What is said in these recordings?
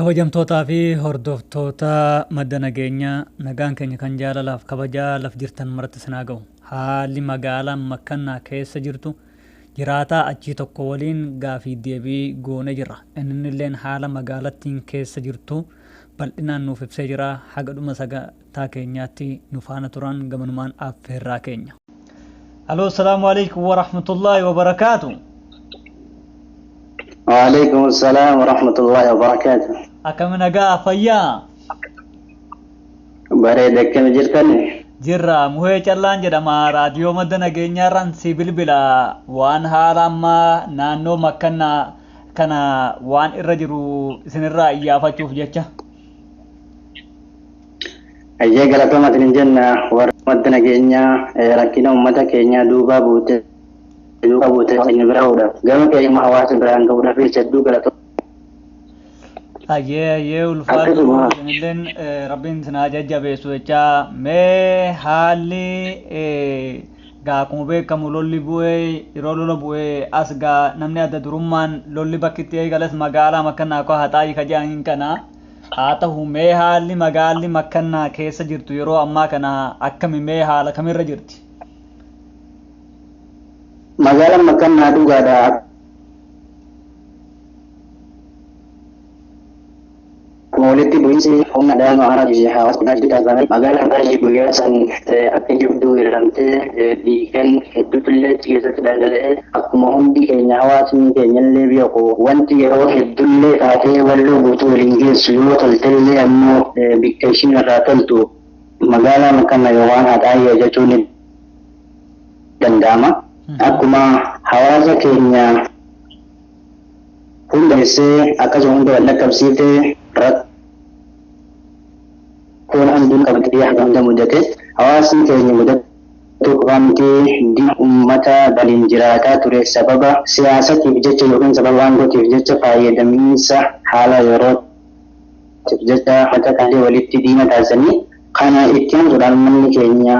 Kabajamtootaa fi hordoftoota madda nageenyaa, nagaan keenya kan jaalalaaf kabajaa laf jirtan maratti isin haa ga'u. Haalli magaalaa Makkannaa keessa jirtu jiraataa achii tokko waliin gaafii deebii goone jirra. Innilleen haala magaalattiin keessa jirtu bal'inaan nuuf ibsee jira. Haga dhuma sagantaa keenyaatti nu faana turan gamanumaan affeerraa keenya. Aloo, salaamu alaikum wa rahmatullahi wa barakaatu. وعليكم السلام ورحمة الله وبركاته. Akkami, nagaa fayyaa? Bareeda, akkam jirtan? Jirra. Muhee Callaan jedhama. Raadiyoo Madda Nageenyaarraan si bilbila. Waan haala ammaa naannoo Makkannaa kana waan irra jiru isinirraa iyyaafachuuf jecha. Ayyee, galatooma isin jenna. Warra madda nageenyaa rakkina uummata keenyaa duubaa buute duukaa buute keenya bira ga'uudhaaf, gama keenya hawaasa biraan ga'uudhaaf hedduu galatooma. Ayyee ayyee, ulfaatu. Akkasuma. Isinilleen rabbiin isin haa jajjabeessu jecha. Mee haalli gaa akkuma beekamu lolli bu'ee, yeroo lola bu'ee as gaa namni adda durummaan lolli bakki itti eegales magaalaa Makkannaa koo Haxaayii ka jedhaniin kana haa ta'u, mee haalli magaalli Makkannaa keessa jirtu yeroo ammaa kana akkami? Mee haala kamirra jirti? Magaalaan Makkannaa dhugaadha. Akkuma walitti bu'iinsi humna naannoo Amaaraa fi hawaasa guddaa taasifame, magaalaan baay'ee guyyaa san akka jibduu hiriiramtee, dhiigan hedduutu illee achi keessatti dhangala'ee. Akkuma hundi keenya hawaasni keenya illee beeku, wanti yeroo hedduullee taatee Walloo guutuu waliin geessu yoo toltellee ammoo bikka ishiin irraa toltu magaalaa Makkannaa yookaan Haxaayyaa jechuun ni danda'ama. Akkuma hawaasa keenya hundeessee akkasuma hunda wal dhaqqabsiiftee, rakkoon handuun qabatee haga hunda mudate hawaasni keenya mudatu qofaa miti, diina uummata waliin jiraataa ture sababa siyaasatiif jecha yookiin sababa aangootiif jecha, fayyadamiinsa haala yerootiif jecha uummata kan walitti diina taasisanii kana itti aansuudhaan uummanni keenya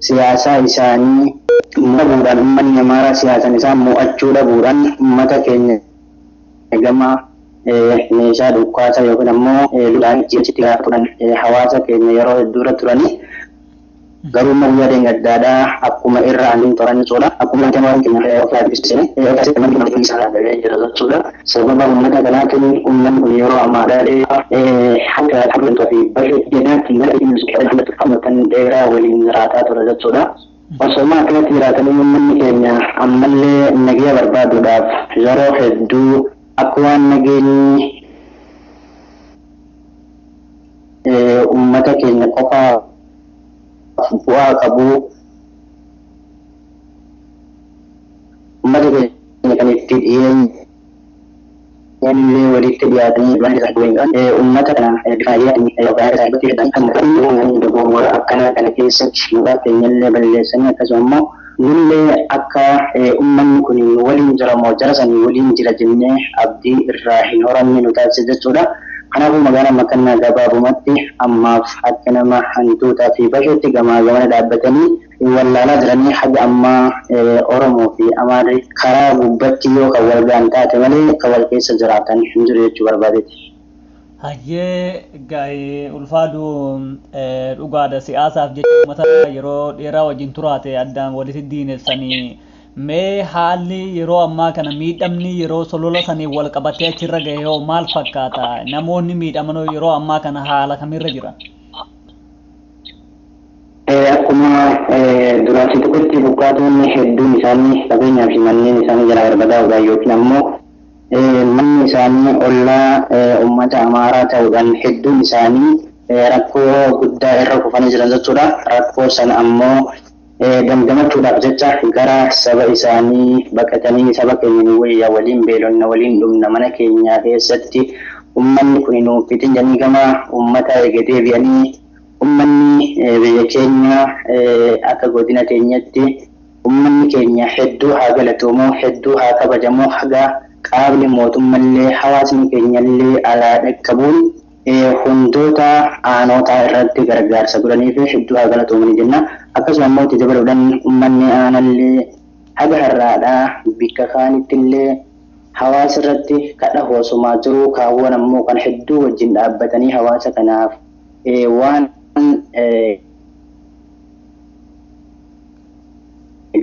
siyaasaa isaanii dhabuudhaan, uummanni Amaaraa siyaasan isaan mo'achuu dhabuudhaan, uummata keenya gama meeshaa dhukkaasaa yookiin ammoo lolaan achitti gaafa turan hawaasa keenya yeroo hedduu irra turanii, garuu immoo guyyaa deengadaadhaa akkuma irra aanin turan jechuudha. Akkuma waan keenya ofirraa dubbisne jira jechuudha. Sababa uummata kanaatiin uummanni kun yeroo ammaadhaa hanga har'aa fi barree jedhaatti mala dheeraa waliin jiraataa ture jechuudha. Osoma akkanatti jiraatanii, uummanni keenya ammallee nagaya barbaaduudhaaf yeroo hedduu akka waan nageenyi uummata keenya qofaaf bu'aa qabu, uummata keenya kan itti dhiyeenyallee walitti dhiyaatanii uummata kana bifa dogongora akkanaa kana keessatti maqaa keenyallee balleessanii, akkasuma immoo nullee akka uummanni kun waliin jira moo jara sanii waliin jira jennee abdii irraa hin horanne nu taasise jechuudha. Kanaafuu magaalaan Makkannaa gabaabumatti ammaaf akka nama hantuutaa fi basheetti gamaa gamana dhaabbatanii wallaalaa jiranii, haga ammaa Oromoo fi Amaarri karaa gubbatti yoo kan wal ga'an taate malee kan wal keessa jiraatan hin jiru jechuu barbaadeeti. Hayyee gaa'ee, ulfaadu. Dhugaadha, siyaasaaf jecha uummata yeroo dheeraa wajjin turaate addaan walitti diinessanii. Mee haalli yeroo ammaa kana miidhamni yeroo solola sanii wal qabatee achirra gahe hoo maal fakkaata? Namoonni miidhaman yeroo ammaa kana haala kamirra jiran? Akkuma duraatti tokkotti buqqaatonni hedduun isaanii qabeenyaa fi manneen isaanii jalaa barbadaa'uudhaan yookiin ammoo manni isaanii ollaa uummata Amaaraa ta'uudhaan hedduun isaanii rakkoo guddaa irra kufanii jiran jechuudha. Rakkoo sana ammoo dandamachuudhaaf jecha gara saba isaanii baqatanii, saba keenya nu wayya, waliin beelonna, waliin dhumna, mana keenya keessatti uummanni kun nuuf fixin jedhanii gama uummata eega deebi'anii, uummanni biyya keenya akka godina keenyatti uummanni keenya hedduu haa galatoomu, hedduu haa kabajamu, haga qaamni mootummallee hawaasni keenyallee alaa dhaqqabuun hundoota aanotaa irratti gargaarsa godhanii fi hedduu haa galatoomanii jenna. Akkasuma immoo itti dabaluudhaan uummanni aanallee haga har'aadhaa bikka kaanitti illee Hawaasa irratti kadha hoosumaa jiru kaawwan ammoo kan hedduu wajjin dhaabbatanii hawaasa kanaaf waan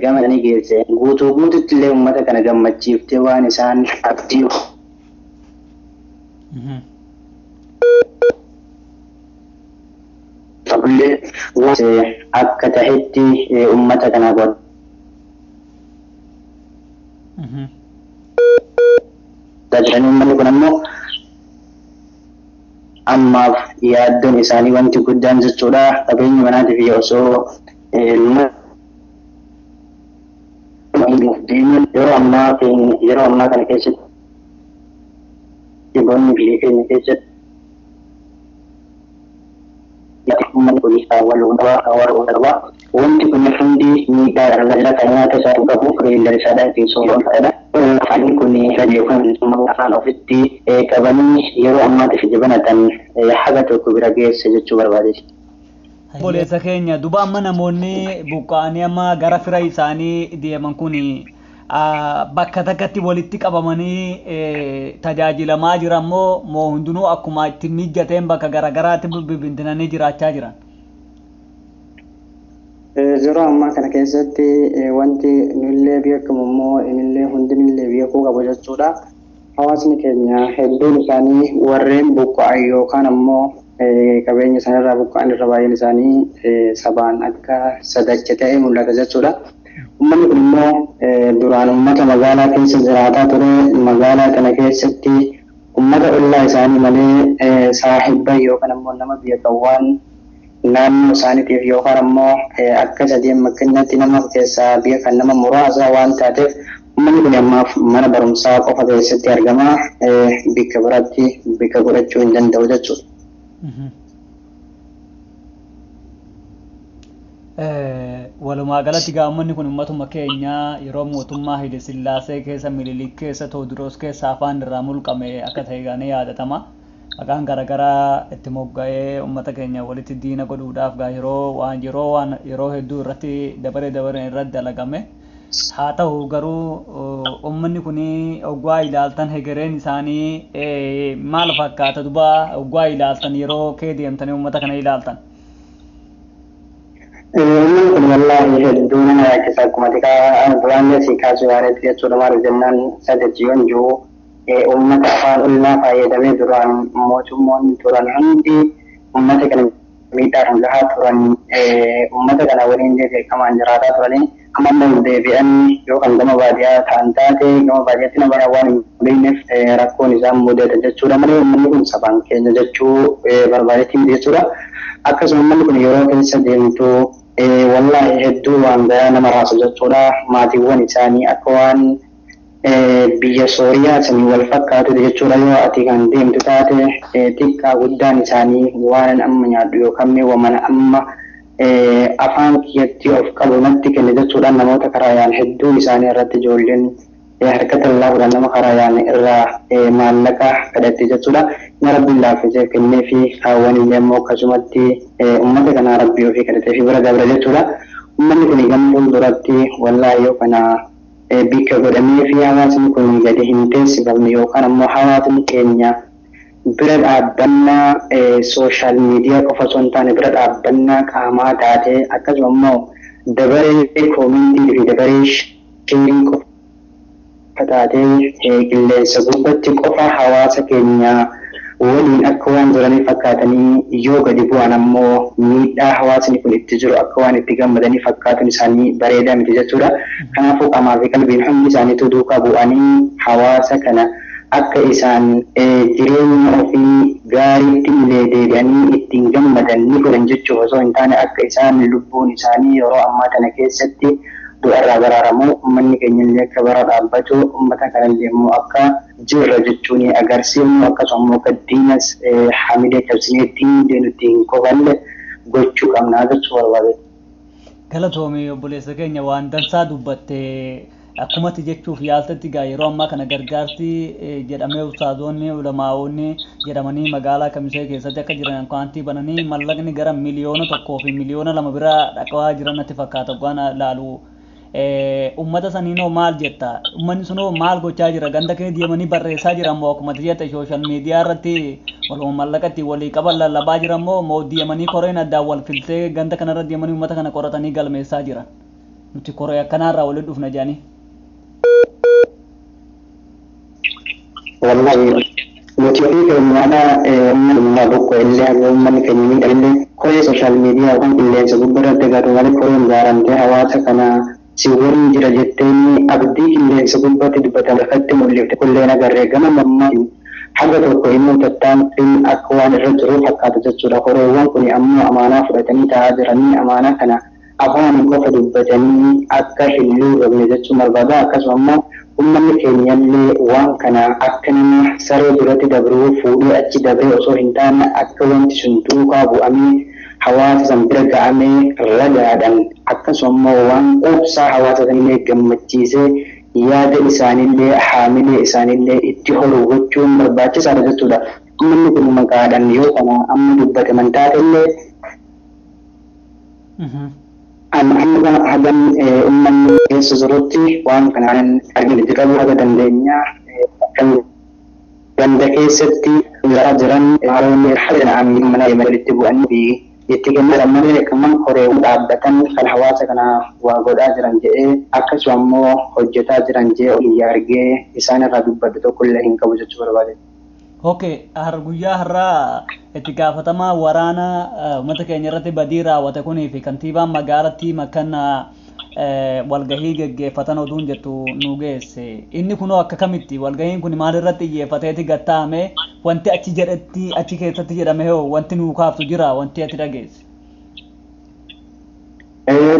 gamadanii geesse guutuu guututti illee uummata kana gammachiiftee waan isaan abdii qabullee akka tahetti uummata kana godha jiranii. Uummanni kun ammoo ammaaf yaaddoon isaanii wanti guddaan jechuudha qabeenya manaatiif osoo deeman yeroo ammaa kana keessatti bonni biyya keenya keessatti uummanni kun wal wanti kun hundi miidhaa irra jira. Kan nyaata isaa qabu beellada isaadha ittiin sooratan fa'aadha. Afaan kun yookaan afaan ofitti qabanii yeroo ammaatiif jabanatan haga tokko bira geesse jechuu barbaade. Obboleessa keenya, duba amma namoonni buqqa'anii amma gara fira isaanii deeman kun bakka takkatti walitti qabamanii tajaajilamaa jiran moo hundinuu akkuma itti mijateen bakka garaagaraatti bibbitinanii jiraachaa jiran? Yeroo ammaa kana keessatti wanti nullee beekamu immoo inillee hundinillee beekuu qabu jechuudha. Hawaasni keenya hedduun isaanii warreen buqqa'an yookaan ammoo qabeenya isaanirraa buqqa'an irra baay'een isaanii sabaan akka sadacha ta'e mul'ata jechuudha. Uummanni kun immoo duraan uummata magaalaa keessa jiraataa ture. Magaalaa kana keessatti uummata ollaa isaanii malee saahibba yookaan ammoo nama beekan waan naannoo isaaniitiif yookaan ammoo akka sadeen makkinnatti nama keessaa beekan nama muraasa waan taateef, uummanni kun ammaaf mana barumsaa qofa keessatti argama, bikka biratti bikka godhachuu hin danda'u jechuudha. Walumaa galatti gaa uummanni kun uummatuma keenya yeroo mootummaa Haile Sillaasee keessa, Minilik keessa, Tewoodiroos keessa afaan irraa mulqame akka ta'e gaanii yaadatama. Maqaan garaagaraa itti mogga'ee uummata keenya walitti diina godhuudhaaf gaa yeroo waan yeroo hedduu irratti dabaree dabareen irratti dalagame. Haa ta'u garuu uummanni kun oggaa ilaaltan hegereen isaanii maal fakkaata duba oggaa ilaaltan, yeroo kee deemtanii uummata kana ilaaltan? Uummanni kun wallaahi hedduu nama yaachisa. Akkuma xiqqaa duraan si kaasuu yaaletti jechuudha. Maaliif jennaan, sadachi yoon jiru uummata afaan ollaa fayyadamee duraan mootummoonni turan hundi uummata kana miidhaan gahaa turan, uummata kana waliin beekamaan jiraataa turanii, amma immoo deebi'an yoo kan gama baadiyyaa ta'an taate gama baadiyyaatti nama waan hin beekneef rakkoon isaan mudata jechuudha malee uummanni kun sabaan keenya jechuu barbaadetti miti jechuudha. Akkasuma uummanni kun yeroo keessa deemtu wallaahi hedduu waan garaa nama raasu jechuudha. Maatiiwwan isaanii akka waan biyya Sooriyaa sanii wal fakkaatu jechuudha. Yoo ati kan deemtu taate xiqqaa guddaan isaanii waan amma nyaadhu yookaan mee mana amma afaan kiyyatti of qabu natti kenne jechuudhaan namoota karaa yaan hedduu isaanii irratti ijoolleen harka tallaafuudhaan nama karaa yaan irraa maallaqa kadhatti jechuudha. Inni Rabbiin laaffisee kennee fi kaawwan illee immoo akkasumatti uummata kanaa Rabbii ofii kadhatee fi bira dabra jechuudha. Uummanni kun gama fuulduratti wallaahi yoo kana bikka godhamee fi hawaasni kun gadi hin teessifamne yookaan ammoo hawaasni keenya bira dhaabbannaa social media qofa osoo hin taane bira dhaabbannaa qaamaa taatee, akkasuma immoo dabaree comment fi dabaree share qofa taatee qilleensa gubbatti qofa hawaasa keenya waliin akka waan jiranii fakkaatanii yoo gadi bu'an ammoo miidhaa hawaasni kun itti jiru akka waan itti gammadanii fakkaatuun isaanii bareedaa miti jechuudha. Kanaafuu qaamaa fi qalbiin hundi isaaniitu duukaa bu'anii hawaasa kana akka isaan jireenya ofii gaariitti illee deebi'anii ittiin gammadan ni godhan jechuuf osoo hin taane, akka isaan lubbuun isaanii yeroo ammaa kana keessatti du'arraa baraaramu, uummanni keenya illee akka bara dhaabbatu, uummata kanallee immoo akka jirra jechuun agarsiifnu, akkasuma immoo akka diinas hamilee cabsinee diinee nuti hin kofalle gochuu qabnaa jechuu barbaade. Galatoomii obboleessa keenya, waan dansaa dubbatte. Akkumatti jechuuf yaaltatti gaa yeroo ammaa kana gargaarsi jedhamee ustaazoonni ulamaa'onni jedhamanii magaalaa Kamisee keessatti akka jiran kaantii bananii mallaqni gara 1,000,000 fi 2,000,000 bira dhaqaa jiran natti fakkaata waan laalu. Uummata saniinoo maal jetta? Uummanni sunoo maal gochaa jira? Ganda kee deemanii barreessaa jiran moo akkuma jette social media irratti waluma mallaqatti walii qaban lallabaa jiran moo deemanii koreen addaan wal filtee ganda kanarra deemanii uummata kana qoratanii galmeessaa jiran? Nuti koree akkanaarraa walitti dhufna jedhanii. Wallahi nuti ofii keenyaadha, uummanni tokko illee haga uummanni keenya miidhan illee koree social media yookaan qilleensa gubbaa irratti agarru malee, koreen ijaaramtee hawaasa kana si waliin jira jettee abdii qilleensa gubbaatti dubbatan lafatti mul'ifte kulleen agarree. Gama mootummaatiin haga tokko immoo tattaaffiin akka waan irra jiru fakkaata jechuudha. Koreewwan kun ammoo amaanaa fudhatanii taa'aa jiranii amaanaa kana afaan qofa dubbatanii akka hin luugamne jechuun barbaada. Akkasuma immoo uummanni keenyallee waan kana akka nama saree duratti dabruu fuudhee achi dabree osoo hin taane, akka wanti sun duukaa bu'amee hawaasa san bira ga'amee ragaadhaan, akkasuma immoo waan quubsaa hawaasa sanillee gammachiisee yaada isaanillee haamilee isaanillee itti horu gochuun barbaachisaadha jechuudha. Uummanni kun maqaadhaan yoo kana amma dubbataman taatellee, an hanga hagam uummanni keessa jirutti waan kanaan arginu qabu haga dandeenya kan ganda keessatti jiran haroonni haala mana walitti bu'anii itti kennan malee, kan koree dhaabbatan kan hawaasa kana waa godhaa jiran jedhee, akkasuma immoo hojjetaa jiran jedhee olii argee isaan irraa dubbadhu tokko illee hin qabu jechuu barbaade. Okay, har guyyaa har'aa itti gaafatamaa waraana uummata keenya irratti badii raawwate kunii fi kantiibaan magaalattii Makannaa walgahii geggeeffatan oduun jettu nu geesse. Inni kunoo akka kamitti walgahiin kun maalirratti xiyyeeffateeti gatta'ame? Wanti achi jedhetti achi keessatti jedhame hoo wanti nuu kaaftu jira wanti ati dhageesse?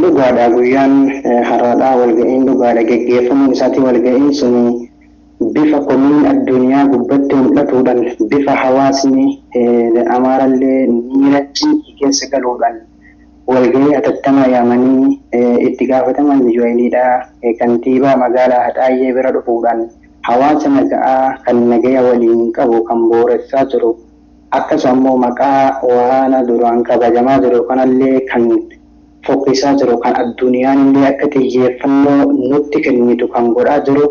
Dhugaadha, guyyaan har'aadhaa walgahiin dhugaadha geggeeffamuun isaatii. Walgahiin sun bifa komiin addunyaa gubbatti mul'atuudhaan, bifa hawaasni Amaarallee miira cinqii keessa galuudhaan, walgahii hatattamaa yaamanii itti gaafataman Liyyuu kantiibaa magaalaa Haxaayyee bira dhufuudhaan hawaasa naga'aa kan nagaya waliin qabu kan booressaa jiru, akkasuma immoo maqaa waraana duraan kabajamaa jiru kanallee kan fokkisaa jiru, kan addunyaan illee akka xiyyeeffannoo nutti kennitu kan godhaa jiru,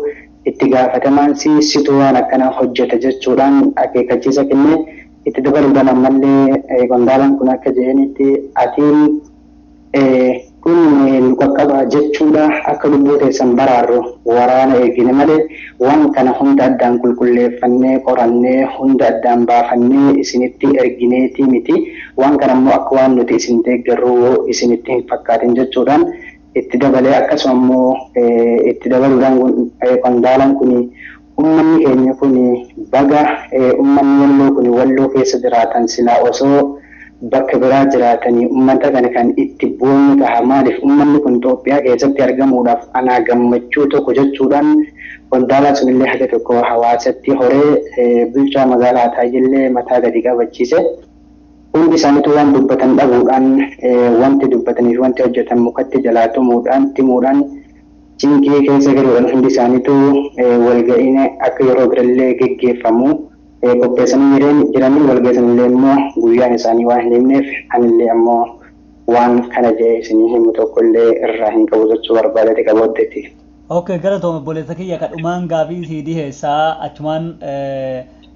itti gaafatamaan situ waan akkanaa hojjeta jechuudhaan akeekkachiisa kennee. Itti dabaluudhaan ammallee qondaalaan kun akka jedhanitti, atiin kun nu qaqqaba jechuudha, akka lubbuu teessan baraarru waraana eegine malee waan kana hunda addaan qulqulleeffannee qorannee hunda addaan baafannee isinitti ergineetii miti, waan kana immoo akka waan nuti isin deeggarru isinitti hin fakkaatin jechuudhaan itti dabalee. Akkasuma immoo itti dabaluudhaan qondaalaan kun uummanni keenya kun baga uummanni Walloo kun Walloo keessa jiraatan, silaa osoo bakka biraa jiraatanii uummata kana kan itti boonu taha, maaliif uummanni kun Itoophiyaa keessatti argamuudhaaf anaa gammachuu tokko jechuudhaan qondaalaa sunillee haga tokko hawaasatti horee bulchaa magaalaa Hataayyillee mataa gadi qabachiise. Hundi isaaniitu waan dubbatan dhabuudhaan, wanti dubbatanii fi wanti hojjetan mukatti jalaa tumuudhaan timuudhaan cinqii keessa galuudhaan, hundi isaaniitu walga'iin akka yeroo birallee geggeeffamu qopheessanii jiranii. Walga'iinillee immoo guyyaan isaanii waan hin himneef, anillee ammoo waan kana jedhee isinii himu tokkollee irraa hin qabu jechuu barbaadate qabooddeetti. Okay, galatoome obboleessa kiyya. Kadhumaan gaafii sii dhiheessaa achumaan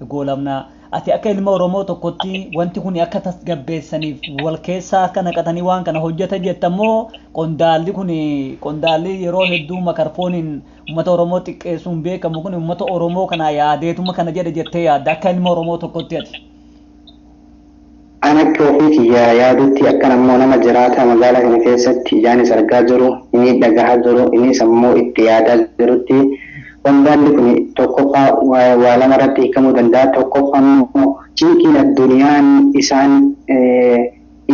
goolabna. Ati akka ilma Oromoo tokkotti wanti kun akka tasgabbeessaniif wal keessaa akka naqatanii waan kana hojjetan jettammoo, qondaalli kun qondaalli yeroo hedduu makarfooniin uummata Oromoo xiqqeessuun beekamu kun uummata Oromoo kana yaadeetuma kana jedhe jettee yaadda akka ilma Oromoo tokkotti ati? An akka ofii kiyya yaadutti, akka ammoo nama jiraata magaalaa kana keessatti ijaanis argaa jiru, inni dhagahaa jiru, innis ammoo itti yaadaa jirutti, qondaalli kun tokkoffaa waa lama irratti hiikamuu danda'a. Tokkoffaan immoo cinqiin addunyaan isaan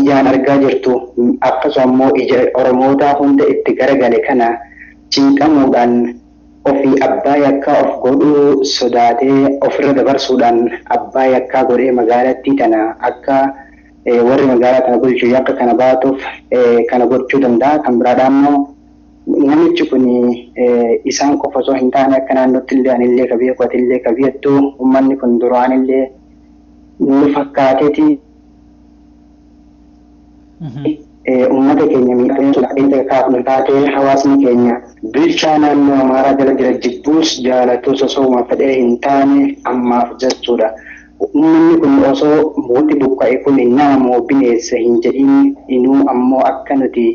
ijaan argaa jirtu, akkasuma immoo ija Oromootaa hunda itti garagale kana cinqamuudhaan ofii abbaa yakkaa of godhuu sodaatee ofirra dabarsuudhaan abbaa yakkaa godhee magaalattii tana akka warri magaalaa tana bulchu yakka kana baatuuf kana gochuu danda'a. Kan biraadhaa immoo namichi kun isaan qofa osoo hin taane akka naannootti illee anillee ka beeku atillee ka beektu uummanni kun duraanillee nu fakkaateeti. Uummata keenya miidhaa kaafnu taatee hawaasni keenya bulchaa naannoo Amaaraa jala jira jibbuus jaalatus osoo fedhee hin taane ammaaf jechuudha. Uummanni kun osoo wanti buqqa'e kun nama moo bineensa hin jedhin inuu ammoo akka nuti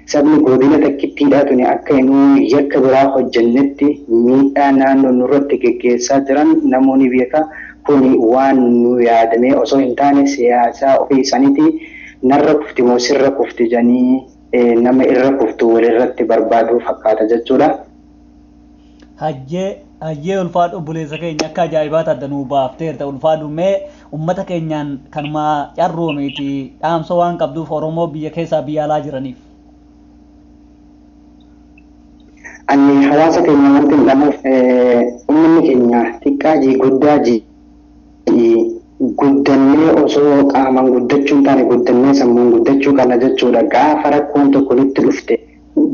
sabni godina takkittiidhaa tuni akka inuu yakka biraa hojjennetti miidhaa naannoo nurratti geggeessaa jiran namoonni beeka kun waan nu yaadamee osoo hin taane siyaasaa ofii isaaniiti narra kufti moo sirra kufti jedhanii nama irra kuftu walirratti barbaaduu fakkaata jechuudha. Hayyee hayyee, ulfaadhu obboleessa keenya, akka ajaa'ibaatti adda nuu baafteerta. Ulfaadhu. Mee uummata keenyaan kanuma carroomeeti dhaamsa waan qabduuf Oromoo biyya keessaa biyya alaa jiraniif. Ani hawaasa keenya wanti hin dhamuuf, uummanni keenya xiqqaa jii guddaa jii guddannee osoo qaamaan guddachuu hin taane guddannee sammuun guddachuu qabna jechuudha. Gaafa rakkoon tokko nutti dhufte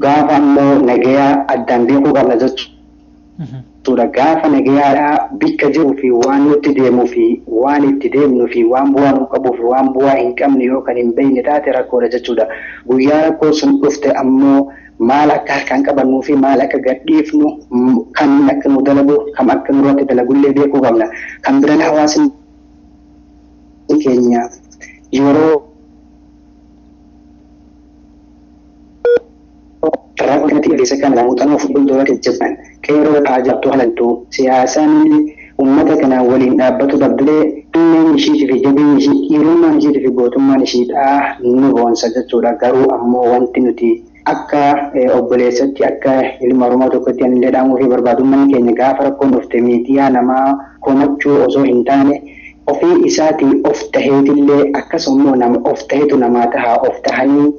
gaafa ammoo nagayaa addaan beekuu qabna jechuudha. Gaafa nagayaadhaa bikka jiruu fi waan nutti deemuu fi waan itti deemnuu fi waan bu'aa nu qabuu fi waan bu'aa hin qabne yoo kan hin beekne taate rakkoodha jechuudha. Guyyaa rakkoo sun dhufte ammoo maal akka harkaan qabannuu fi maal akka gadhiifnu, kamiin akka nu dalagu, kam akka nurratti dalagullee beekuu qabna. Kan biraan hawaasni keenya yeroo rakkoo kanatti keessa kan muuxannoo fuuldura jajjaban qeerroo haajattuu halaltuu siyaasaan uummata kanaan waliin dhaabbatu dhabdulee inneen ishiitii fi jabeenyi ishii, dhiirummaan ishiitii fi gootummaan ishiidhaa nu boonsa jechuudha. Garuu ammoo wanti nuti akka obboleessatti, akka ilma Oromoo tokkotti anillee dhaamuu fi barbaadu, uummanni keenya gaafa rakkoon dhufte miidiyaa namaa komachuu osoo hin taane ofii isaatii of taheetillee, akkasuma nama of tahetu namaa taha, of tahanii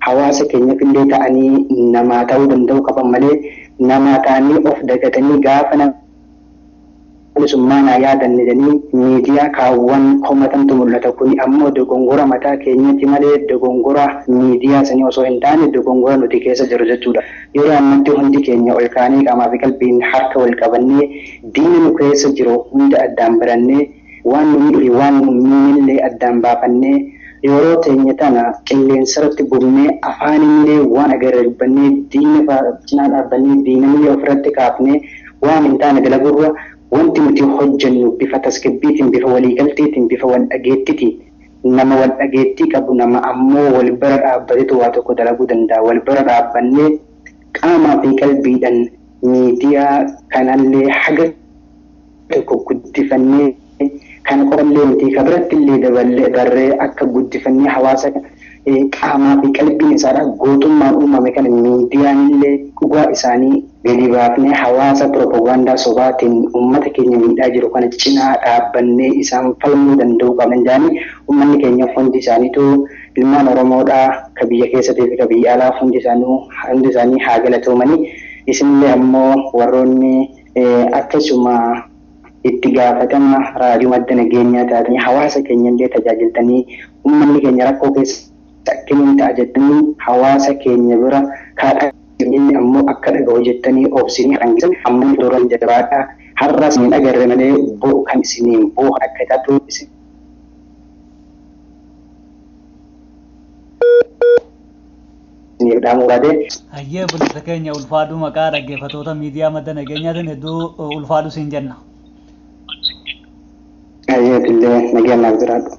hawaasa keenyafillee ta'anii namaa ta'uu danda'u qaban malee namaa ta'anii of dagatanii gaafa namni sun maanaa yaadanne jedhanii miidiyaa kaawwan komatantu mul'ata. Kuni ammoo dogongora mataa keenyatti malee dogongora miidiyaa sanii osoo hin taane dogongora nuti keessa jiru jechuudha. Yeroo ammatti hundi keenya ol kaanee qaamaa fi qalbiin harka wal qabannee diina nu keessa jiru hunda addaan barannee, waan nu miidhu fi waan nu miinillee addaan baafannee, yeroo teenya tana qilleensarratti gubnee afaanillee waan agarre dubbannee diina cinaa dhaabbannee diinallee ofirratti kaafnee waan hin taane dalagurra, wanti nuti hojjennu bifa tasgabbiitiin, bifa waliigalteetiin, bifa wal dhageettiitiin, nama wal dhageettii qabu, nama ammoo wal bira dhaabbatetu waa tokko dalaguu danda'a. Wal bira dhaabbannee qaamaa fi qalbiidhaan miidiyaa kanallee haga tokko guddifannee, kana qofallee miti ka biratti illee daballee barree akka guddifannee hawaasa qaamaa fi qalbiin isaadha gootummaan uumame kana miidiyaan illee dhugaa isaanii gadi baafnee hawaasa piroopagaandaa sobaatiin uummata keenya miidhaa jiru kana cinaa dhaabbannee isaan falmuu danda'uu qabnan jedhanii. Uummanni keenya hundi isaaniitu ilmaan Oromoodhaa ka biyya keessatii fi ka biyya alaa hundi isaanii haa galatoomanii. Isinillee ammoo warroonni akkasuma itti gaafatama raadiyoo Madda Nageenyaa taatanii hawaasa keenya illee tajaajiltanii, uummanni keenya rakkoo keessa akkamiin ta'a jettanii hawaasa keenya bira kaadhaa inni ammoo akka dhaga'u jettanii obsinii hangisan amma dura jabaadhaa. Har'a isiniin agarre malee bo'u kan isiniin bo'u akka taatu isin dhaamuu baate. Hayyee obboleessa keenya, ulfaadhu. Maqaa dhaggeeffattoota miidiyaa Madda Nageenyaatiin hedduu ulfaadhu siin jenna. Hayyeetillee nagaan naaf jiraadhu.